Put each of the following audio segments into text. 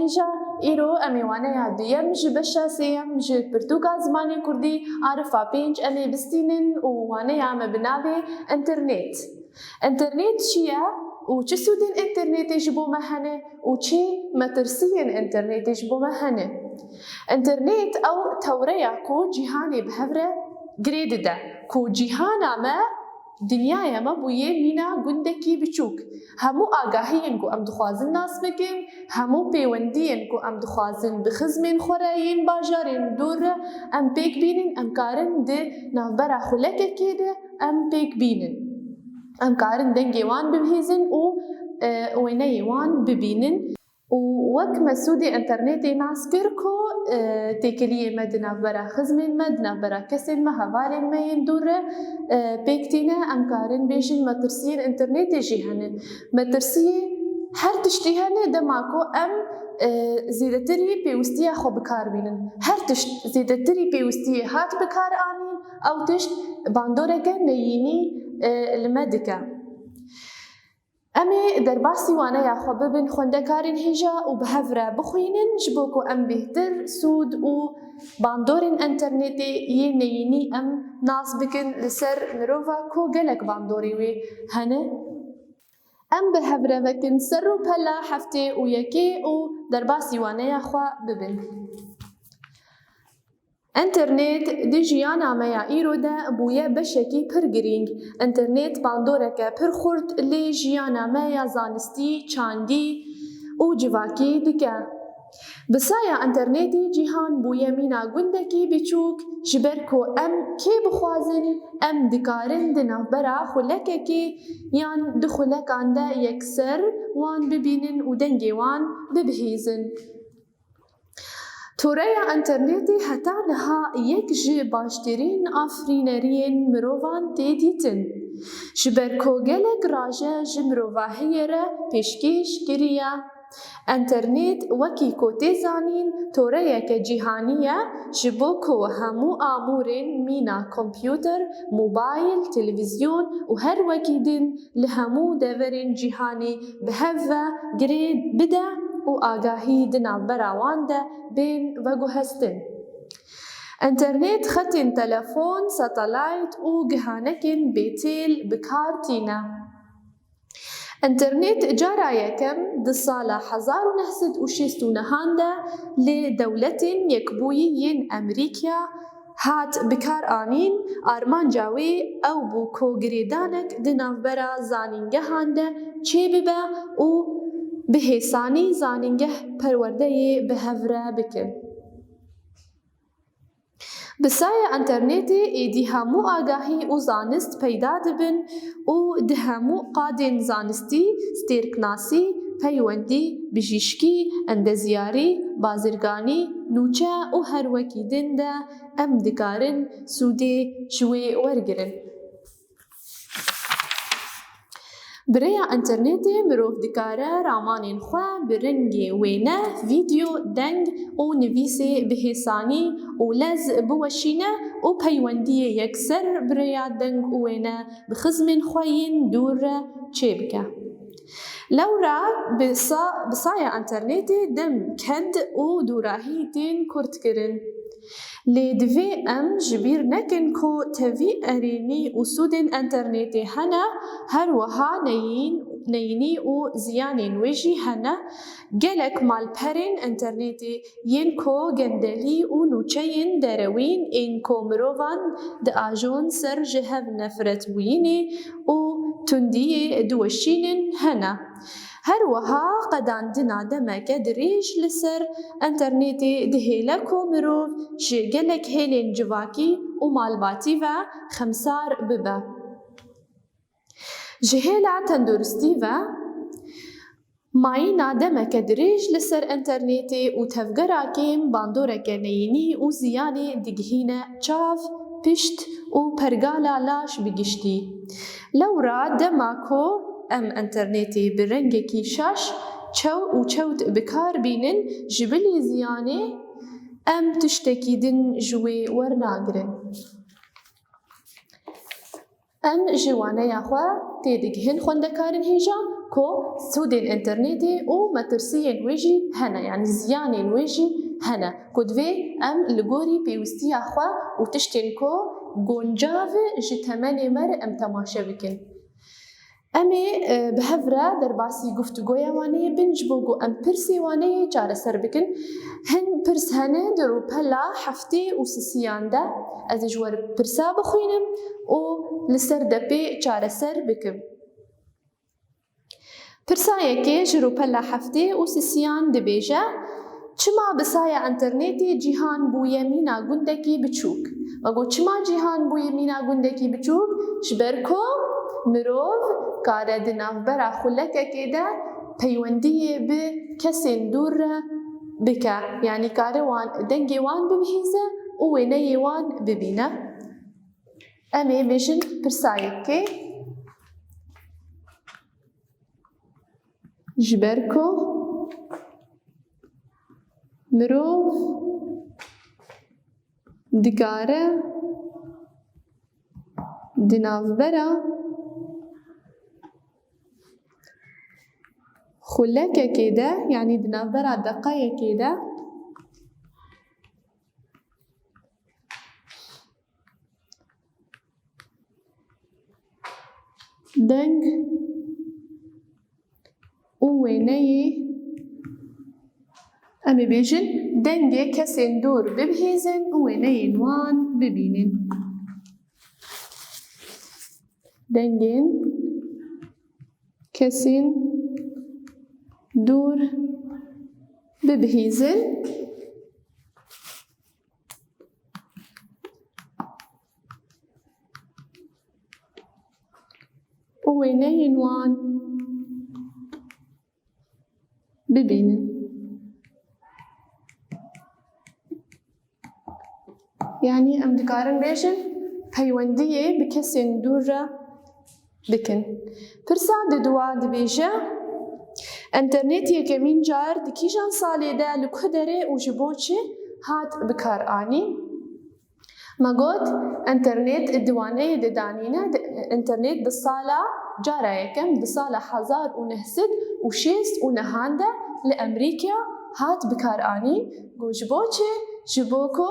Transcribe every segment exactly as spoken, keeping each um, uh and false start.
Îja îro em ê waneya duyem ji beşa sêyem ji pirtûka zimanê kurdî Arifa pênc em ê bistînin û waneya me bi navê Înternet. Înternet çi ye û çi sûdên înternetê ji bo me hene û çi metirsiyên înternetê ji bo me hene? Înternet ew tewreya ku cîhanê bi hev re girê dide, ku cîhana me, dinyaya me bûye mîna gundekî biçûk. Hemû agahiyên ku em dixwazin nas bikin, hemû pêwendiyên ku em dixwazin bi xizmên xwe re yên bajarên dûr re em pêk bînin, em karin di navbera xulekekê de em pêk bînin. Em karin dengê wan bibihîzin û, e, wêneyê wan bibînin. Û wek me sûdê înternetê nas kir ku, e, têkiliyê me di navbera xizmên me, di navbera kesên me, hevalên me yên dûr re, e, pêk tîne, em karin bêjin metirsiyên înternetê jî hene. Metirsiyê her tiştî hene dema ku em, e, zêdetirî pêwistiya xwe bi kar bînin. Her tişt zêdetirî pêwistiyê hat bi kar anîn, ew tişt bandoreke neyînî, e, li me dike. Em ê derbasî waneya xwe bibin xwendekarên hêja û bi hev re bixwînin, ji bo ku em bêhtir sûd û bandorên înternetê yê neyînî em nas bikin li ser mirova ku gelek bandorê wê hene. Em bi hev re vekin ser rûpela heftê û yekê û derbasî waneya xwe bibin. Înternet di jiyana me ya îro de bûye beşekî pir girîng. Înternet bandoreke pir xurt li jiyana me ya zanistî, çandî û civakî dike. Bi saya înternetê cîhan bûye mîna gundekî biçûk, ji ber ku em kê bixwazin, em dikarin di navbera xulekekê yan du xulekan de yekser wan bibînin û dengê wan bibihîzin. Toreya înternetê heta niha yek ji baştirîn afirîneriyên mirovan tê dîtin. Ji ber ku gelek raje ji mirovahiyê re pêşkêş kiriye, înternet wekî ku tê zanîn toreyeke cîhanî ye, ji bo ku hemû amûrên mîna kompûter, mobayl, televîzyon û her wekî din li hemû deverên cîhanê bi hev ve girê bide û agahî di navbera wan de bên veguhestin. Înternet xetên telefon, satelayt û gihanekên bêtêl bi kar tîne. Înternet cara yekem di sala hezar û neh sed û şêst û nehan de li Dewletên Yekbûyî yên Amerîkaya hat bikaranîn, armanca wê ew bû ku girêdanek di navbera zanîngehan de çêbibe û bi hêsanî zanîngeh perwerdeyê bi hev re bikin. Bi saya înternetê êdî hemû agahî û zanist peyda dibin û di hemû qadên zanistî, stêrknasî, peywendî, bijîşkî, endezyarî, bazirganî, nûçe û her wekî din de em dikarin sûdê ji wê wergirin. Bi rêya înternetê mirov dikare ramanên xwe bi rengê wêne, vîdeo, deng û nivîsê bi hêsanî û lez biweşîne û peywendiyê yekser bi rêya deng û wêne bi xizmên xwe yên dûr re çêbike. Lewra bi sa-, bi saya înternetê dem kend û dûrahî tên kurtkirin. Lê divê em ji bîr nekin ku tevî erênî û sûdên înternetê hene, her wiha neyîn-, neyînî û ziyanên wê jî hene. Gelek malperên înternetê yên ku gendelî û nûçeyên derewîn ên ku mirovan diajon ser ji hev nefretbûyînê û tundiyê diweşînin hene. Her wiha qedandina demeke dirêj li ser înternetê dihêle ku mirov ji gelek hêlên civakî û malbatî ve xemsar bibe. Ji hêla tenduristî ve, mayîna demeke dirêj li ser înternetê û tevgera kêm bandoreke neyînî û ziyanê digihîne çav, pişt û pergala laş bi giştî. Lewra dema ku em înternetê bi rengekî şaş, çew û çewt bi kar bînin, ji bilî ziyanê em tiştekî din ji wê wernagirin. Em ji waneya xwe têdigihin xwendekarên hêja, ku sûdên înternetê û metirsiyên wê jî hene, yanî ziyanên wê jî hene, ku divê em li gorî pêwîstiya xwe û tiştên ku guncav e ji temenê me re em temaşe bikin. Em ê, e, bi hev re derbasî guftûgoya waneyê bin, ji bo ku em pirsê waneyê çareser bikin. Hin pirs hene di rûpela heftê û sisiyan de. Ez ê ji we re pirsa bixwînim û li ser depê çareser bikim. Pirsa yekê ji rûpela heftê û sisiyan dibêje, çima bi saya înternetê cîhan bûye mîna gundekî biçûk? Me got, çima cîhan bûye mîna gundekî biçûk? Ji ber ku mirov kare di navbera xulekekê de peywendiyê bi kesên dûr re bike, yanî kare wan, dengê wan bibihîze û wêneyê wan bibîne. Em ê bêjin pirsa yekê. Ji ber ku mirov dikare di navbera xulekekê de, yanî di navbera deqeyekê de, deng û wêneyê, em ê bêjin, dengê kesên dûr bibihîzin û wêneyên wan bibînin. Dengên kesên dûr bibihîzin. Û wêneyên wan bibînin. Yanî em dikarin bêjin peywendiyê bi kesên dûr re bikin. Pirsa diduwa dibêje, înternêt yekemîn car di kîjan salê de, li ku derê û ji bo çi hat bikaranîn? Me got, înternêt di waneyê de danîne, di, înternêt di sala, cara yekem, di sala hezar û neh sed û şêst û nehan de li Emerîkaya hat bikaranîn. Got, ji bo çi? Ji bo ku,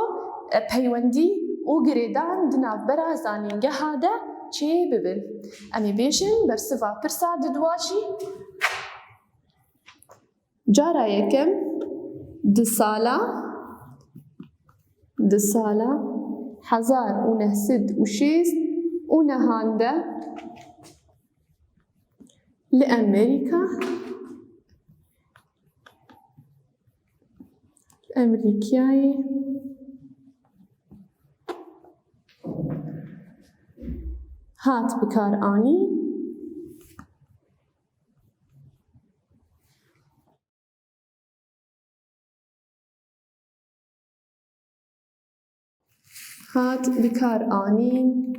e, peywendî û girêdan di navbera zanîngeha de çêbibin. Em ê bêjin, bersiva pirsa diduwa jî. Cara yekem, di sala, di sala hezar û neh sed û şêst û nehan de li Emerîka, Emerîkayê hat bikaranîn. Hat bikaranîn.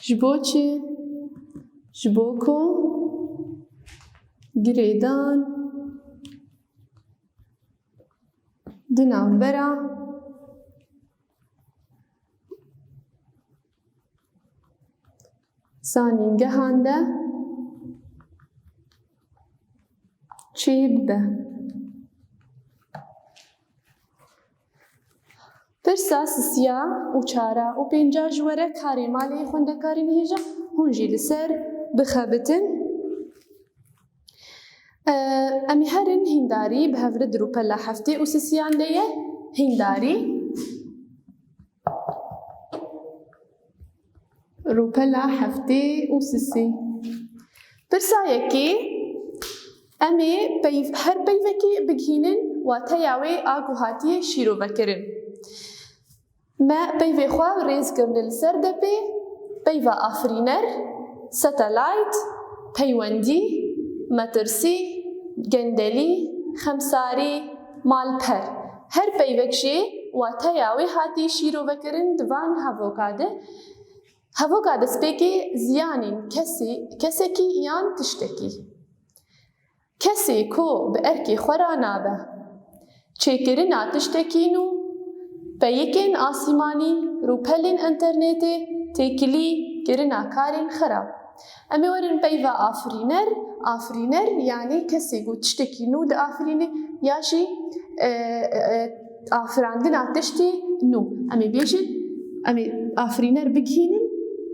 Ji bo çi? Ji bo ku girêdan di navbera zanîngehan de çêbibe. Pirsa sisiya û çara û pênca ji we re karê malê xwendekarên hêja, hûn jî li ser bixebitin. Em ê herin hîndarî, bi hev re di rûpela heftê û sisiyan de ye. Hîndarî. Rûpela heftê û sisî. Pirsa yekê, em ê peyv-, her peyvekê bigihînin wateya wê a ku hatiye şîrovekirin. Me peyvê xwe rêz kirine li ser depê, peyva afirîner, satelayt, peywendî, metirsî, gendelî, xemsarî, malper. Her peyvek jî wateya wê hatî şîrovekirin di van hevoka de. Hevoka destpêkê ziyanên kesî, kesekî yan tiştekî. Kesê ku bi erkê xwe re nabe. Çêkirina tiştekî nû, peyikên asîmanî, rûpelên înternetê, têkilî, kirina karên xerab. Em ê werin peyva afirîner. Afirîner, yanî kesê ku tiştekî nû diafirîne ya jî, e, e, afirandina tiştê nû. Em ê bêjin, em ê afirîner bigihînin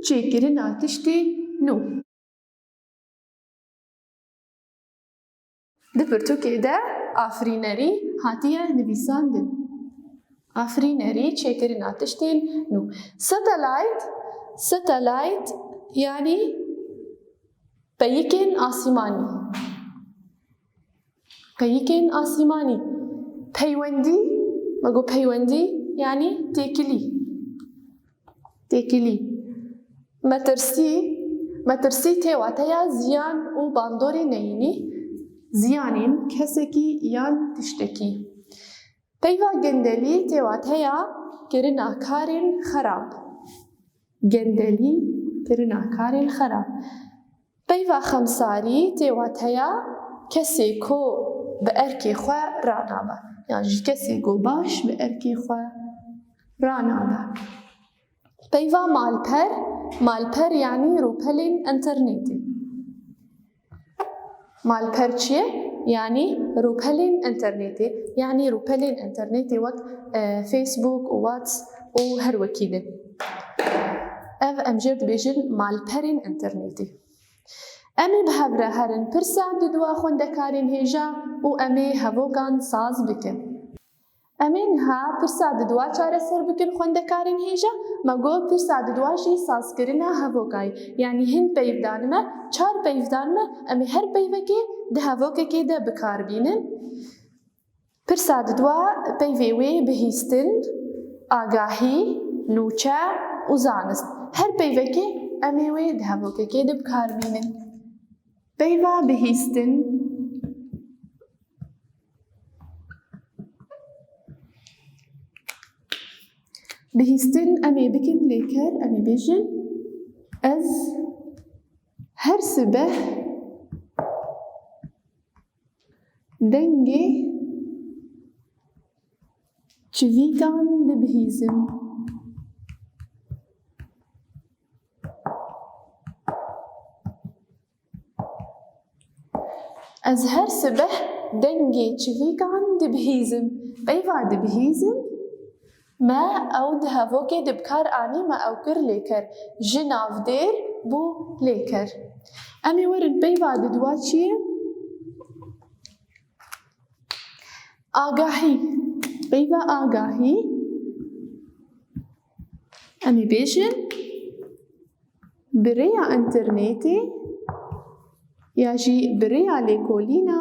çêkirina tiştê nû. Di pirtûkê de afirînerî hatiye nivîsandin. Afirînerî çêkirina tiştên nû. Satellite, satellite yanî peyikên asîmanî. Peyikên asîmanî. Peywendî, me got peywendî yanî têkilî. Têkilî. Metirsî, metirsî tê wateya ziyan û bandorê neyînî, ziyanên kesekî yan tiştekî. Peyva gendelî tê wateya kirina karên xerab. Gendelî, kirina karên xerab. Peyva xemsarî tê wateya kesê ku bi erkê xwe ranabe. Yan jî kesê ku baş bi erkê xwe ranabe. Peyva malper, malper yanî rûpelên înternetê. Malper çi ye? Yanî rûpelên înternetê. Yanî rûpelên înternetê wek, e, Facebook û Whats û her wekî din. Ev em jê dibêjin malperên înternetê. Em ê bi hev re herin pirsa didwa xwendekarên hêja û em ê hevokan saz bikin. Em ê niha pirsa didwa çareser bikin xwendekarên hêja. Me got pirsa didwa jî sazkirina hevokayê. Yanî hin peyv danime, çar peyv danime, em ê her peyvekê di hevokekê de bi kar bînin. Pirsa didwa peyvê wê bihîstin, agahî, nûçe û zanist. Her peyvekê em ê wê di hevokekê de bi kar bînin. Peyva bihîstin. Bihîstin em ê bikin lêker, em ê bêjin, ez her sibeh dengê çivîkan dibihîzim. Ez her sibeh dengê çivîkan dibihîzim. Peyva dibihîzim, me ew di hevokê de bi kar anî, me ew kir lêker. Ji navdêr bû lêker. Em ê werin peyva didwa çi ye? Agahî. Peyva agahî. Em ê bêjin, bi rêya înternetê ya jî bi rêya lêkolîna,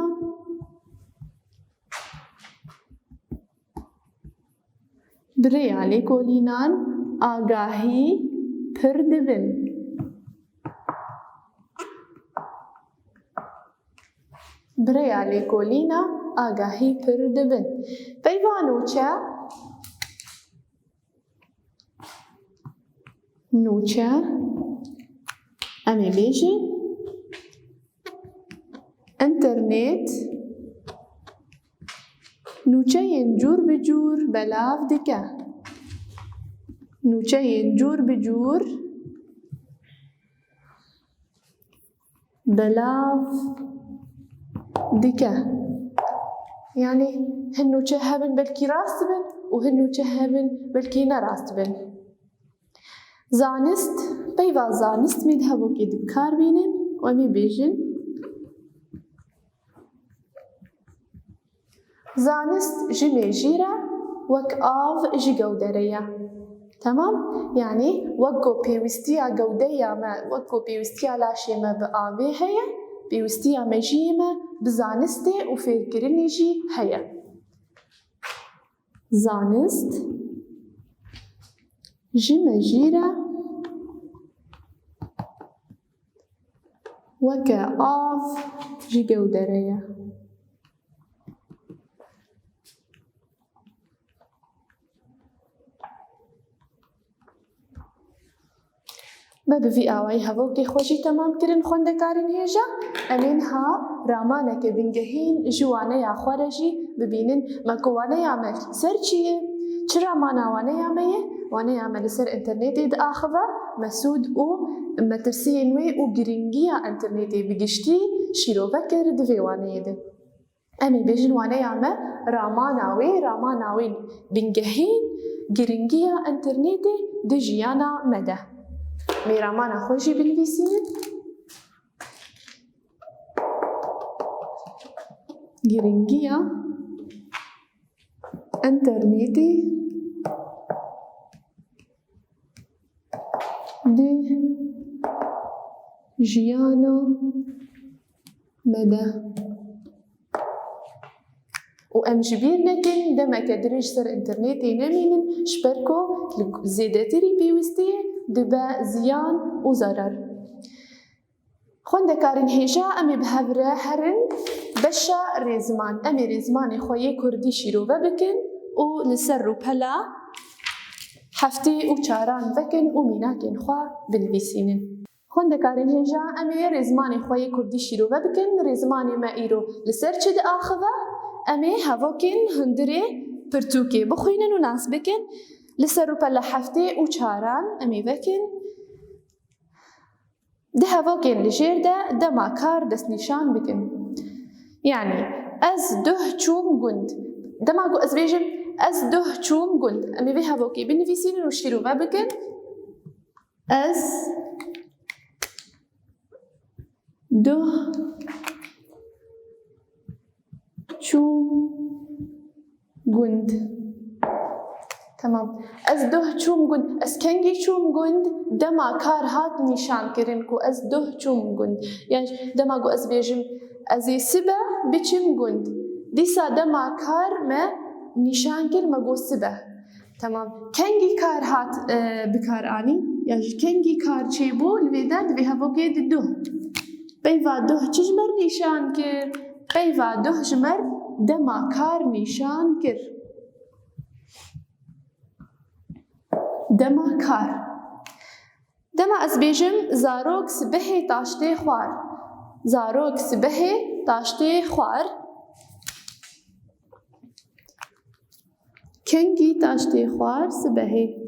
bi rêya lêkolînan agahî pir dibin. Bi rêya lêkolîna agahî pir dibin. Peyva nûçe, nûçe, em ê bêjin, înternet nûçeyên cûr bi cûr belav dike. Nûçeyên cûr bi cûr belav dike. Yanî hin nûçe hebin belkî rast bin û hin nûçe hebin belkî ne rast bin. Zanist, peyva zanist mî di hevokê de bi kar bînin û em ê bêjin, zanist ji mêjî re wek av ji gewdere ye. Temam? Yanî wek ku pêwîstiya gewdeya me, wek ku pêwîstiya laşê me bi avê heye, pêwîstiya mejiyê me bi zanistê û fêrkirinê jî heye. Zanist ji mejî re weke av ji gewdere ye. Me bi vî awayî hevokê xwe jî temam kirin xwendekarên hêja. Em ê niha ramaneke bingehîn ji waneya xwe re jî bibînin. Me ku waneya me ser çi ye? Çi ramana waneya me ye? Waneya me li ser înternetê diaxive. Mesûd û metirsiyên wê û girîngiya înternetê bi giştî şîrove kir di vê waneyê de. Em ê bêjin waneya me ramana wê, ramana wê bingehîn, girîngiya înternetê di jiyana me de. Em ê ramana xwe jî binivîsînin. Girîngiya înternetê di jiyana me de. Û em ji bîr nekin, demeke dirêj ser înternetê nemînin, ji ber ku li zêdetirî pêwîstiyê dibe ziyan û zarar. Xwendekarên hêja, em ê bi hev re herin beşa rêziman. Em ê rêzimanê xwe yê kurdî şîrove bikin û li ser rûpela heftê û çaran vekin û mînakên xwe binivîsînin. Xwendekarên hêja, em ê rêzimanê xwe yê kurdî şîrove bikin. Rêzimanê me îro li ser çi diaxive? Em ê hevokên hundirê pirtûkê bixwînin û nas bikin. Li ser rûpela heftê û çaran em ê vekin. Di hevokên li jêr de dema kar destnîşan bikin. Yanî, ez duh çûm gund. Dema ku ez bêjim, ez duh çûm gund, em ê vê hevokê binivîsînin û şîrove bikin. Ez duh çûm gund. Tamam. Ez duh çûm gund. Ez kengî çûm gund? Dema kar hat nîşan kirin ku ez duh çûm gund. Yan jî dema ku ez bêjim, ez ê sibe biçim gund. Dîsa dema kar me nîşan kir, me got sibe. Tamam. Kengî kar hat, e, bikar anî? Yan jî kengî kar çêbû, li vê de, di vê hevokê de duh. Peyva duh çi ji me re nîşan kir? Peyva duh ji me re dema kar nîşan kir. Dema kar. Dema ez bêjim, zarok sibehê taştê xwar. Zarok sibehê taştê xwar. Kengî taştê xwar sibehê?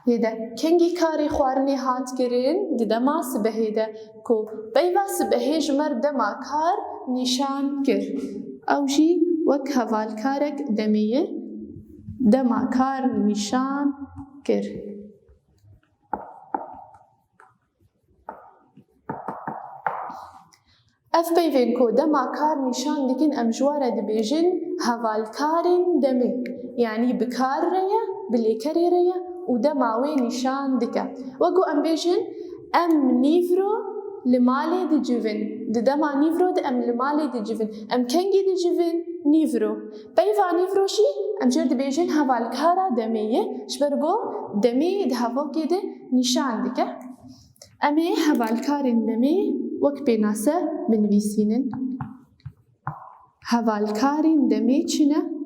Yê de, kengî karê xwarinê hat kirin? Di dema sibehê de, ku peyva sibehê ji me re dema kar nîşan kir. Ew jî wek hevalkarek demê ye, dema kar nîşan kir. Ev peyvên ku dema kar nîşan dikin, em ji we re dibêjin hevalkarên demê. Yanî bi kar re ye, bi lêkerê re ye û dema wê nîşan dike. Wek ku em bêjin, em nîvro li malê dicivin. Di dema nîvro de em li malê dicivin. Em kengî dicivin? Nîvro. Peyva nîvro jî em jê re dibêjin hevalkara demê ye. Ji ber ku demê di hevokê de nîşan dike. Em ê hevalkarên demê wek pênase binivîsînin. Hevalkarên demê çi ne?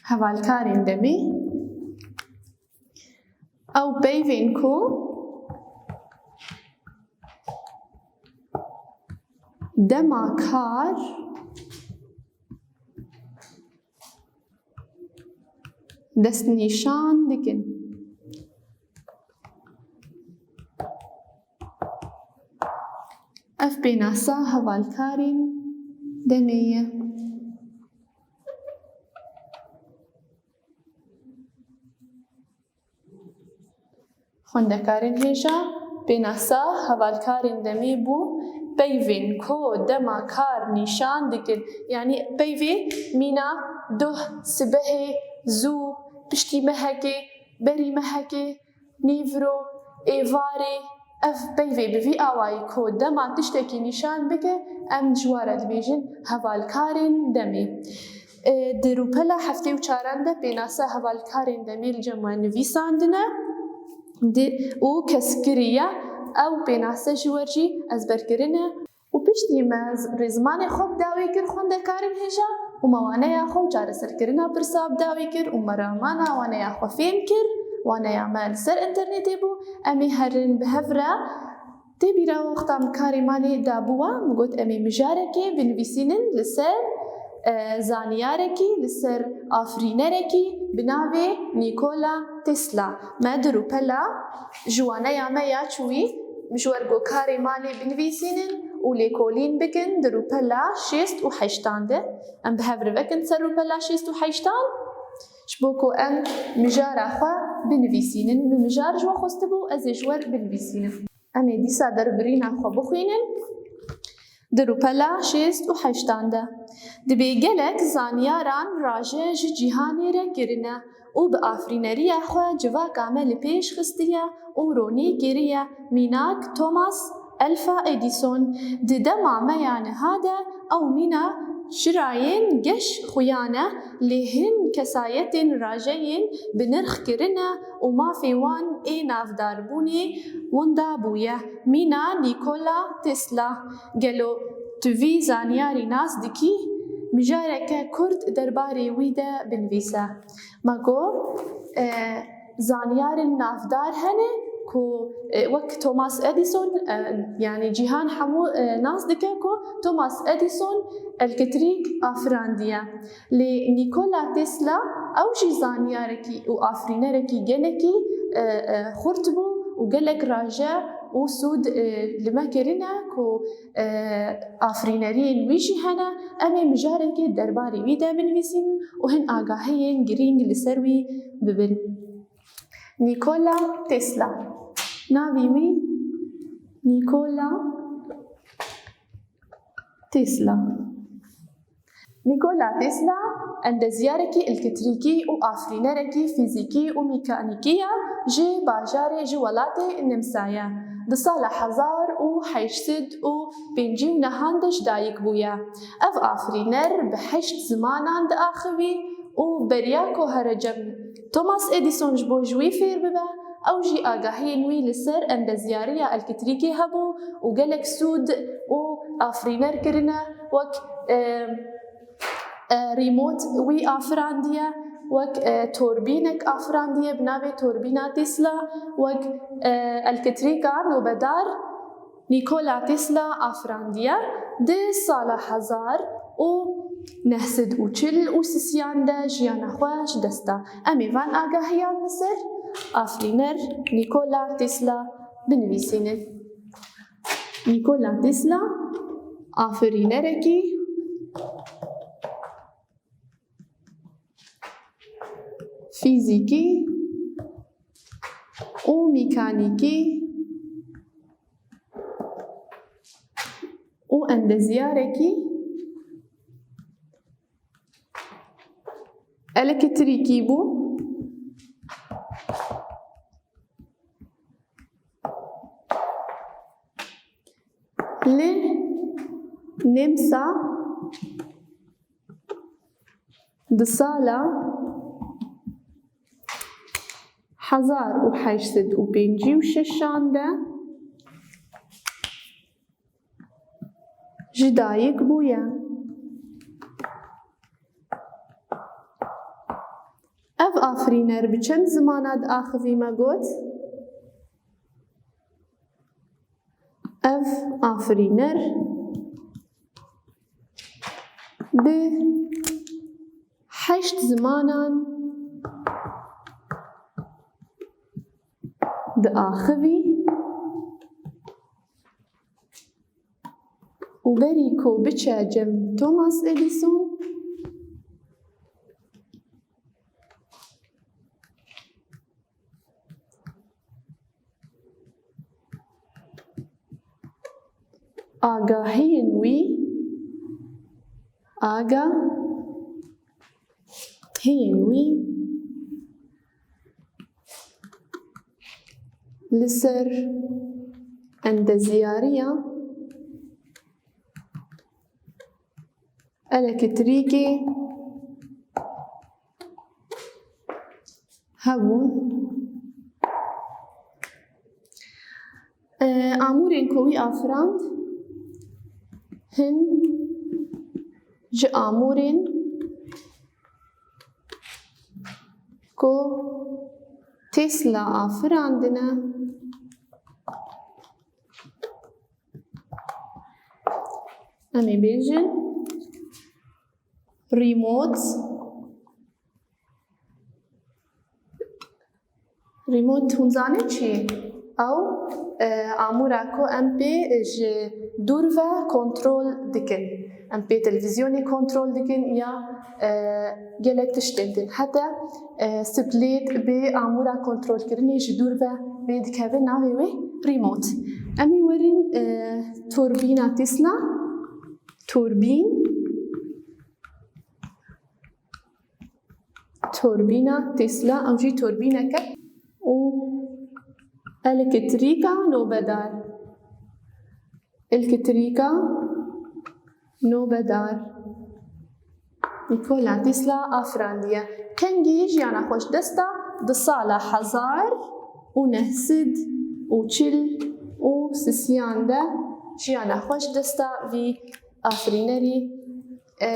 Hevalkarên demê ew peyvên ku dema kar destnîşan dikin. Ev pênasa hevalkarên demê ye. Xwendekarên hêja, pênasa hevalkarên demê bû, peyvên ku dema kar nîşan dikin, yanî peyvê mîna duh, sibehê, zû, piştî mehekê, berî mehekê, nîvro, êvarê, ev peyvê bi vî awayî ku dema tiştekî nîşan bike, em ji we re dibêjin hevalkarên demê. E, di rûpela heftê û çaran de pênase hevalkarên demê li cem we nivîsandine di, û keskirî ye. Ew pênase ji we jî ezberkirine. Û piştî me z-, rêzimanê xwe bi dawî kir xwendekarên hêja û me waneya xwe û çareserkirina pirsa bi dawî kir û me ramana waneya xwe fêm kir. Waneya me li ser înternetê bû. Em ê herin bi hev re Tê bîra we wexta min karê malê dabû we, min got em ê mijarekê binivîsînin li ser, e, zanyarekî, li ser afirînerekî bi navê Nîkola Tesla. Me di rûpela ji waneya me ya çûyî, min ji we re got karê malê binivîsînin û lêkolîn bikin di rûpela şêst û heştan de. Em bi hev re vekin ser rûpela şêst û heştan. Ji bo ku em mijara xwe binivîsînin, min mijar ji we xwestibû, ez ê ji we re binivîsînim. Em ê dîsa derbirîna xwe bixwînin. Di rûpela şêst û heştan de dibê gelek zanyaran raje ji cîhanê re kirine û bi afirîneriya xwe civaka me li pêş xistiye û ronî kiriye. Mînak Thomas Alva Edison. Di dema me ya niha de ew mîna çirayên geş xuya ne, lê hin kesayetên rajeyên bi nirx kirine û mafê wan ê navdarbûnê winda bûye. Mîna Nîkola Tesla. Gelo tu vî zanyarî nas dikî? Mijareke kurt derbarê wî de binivîse. Me got, e, zanyarên navdar hene ku, e, wek Thomas Edison, e, yanî cîhan hemû, e, nas dike ku Thomas Edison elektrîk afirandiye. Lê Nîkola Tesla ew jî zanyarekî û afirînerekî gelekî, e, e, xurt bû û gelek raje û sûd, e, li me kirine ku, e, afirîneriyên wî jî hene. Em ê mijarekê derbarê wî de binivîsînin û hin agahiyên girîng li ser wî bibin. Nîkola Tesla. Navê wî Nîkola Tesla. Nîkola Tesla endezyarekî elektrîkî û afirînerekî fîzîkî û mekanîkî ye, ji bajarê, ji welatê Nemsa ye. Di sala hezar û heşt sed û pêncî û nehan de ji dayik bûye. Ev afirîner bi heşt zimanan diaxivî û beriya ku here cem Thomas Edison ji bo ji wî fêr bibe, ew jî agahiyên wî li ser endezyariya elektrîkê hebû û gelek sûd û afirîner kirine, wek, e, e, rîmot wî afirandiye, wek, e, torbînek afirandiye bi navê torbîna Tesla, wek, e, elektrîka nobedar Nîkola Tesla afirandiye. Di sala hezar û neh sed û çil û sisiyan de jiyana xwe ji dest da. Em ê van agahiyan li ser afirîner Nîkola Tesla binivîsînin. Nîkola Tesla afirînerekî fîzîkî û mekanîkî û endezyarekî elektrîkî bû. Li Nemsa di sala hezar û heşt sed û pêncî û şeşan de ji dayik bûye. Ev afirîner bi çend zimana diaxivî me got? Ev afirîner bi heşt zimanan diaxivî û berî ku biçe cem Thomas Edison, agahiyên wî, agahiyên wî li ser endezyariya elektrîkê hebûn. E, amûrên ku wî afirand hin ji amûrên ku Tesla afirandine Em ê bêjin remote. Remote hûn zanîn çi? Ew, e, amûra ku em pê ji dûr ve kontrol dikin. Em pê televîzyonê kontrol dikin ya, e, gelek tiştên din. Heta, e, split bê amûra kontrolkirinê ji dûr ve pê dikeve navê wê remote. Em ê werin, e, turbîna Tesla. Turbîn. Turbîna Tesla, ew jî turbîneke û elektrîka nobedar. Elektrîka nobedar. Nikola Tesla afirandiye. Kengî jiyana xwe ji dest da, di sala hezar û neh sed û çil û sisiyan de jiyana xwe ji dest da vî afirînerî, e,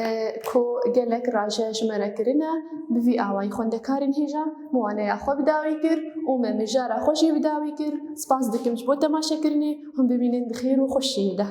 ku gelek raje ji me re kirine, bi vî awayî xwendekarên hêja me waneya xwe bi dawî kir û me mijara xwe jî bi dawî kir. Spas dikim ji bo temaşekirinê, hûn bimînin di xêr û xweşiyê de.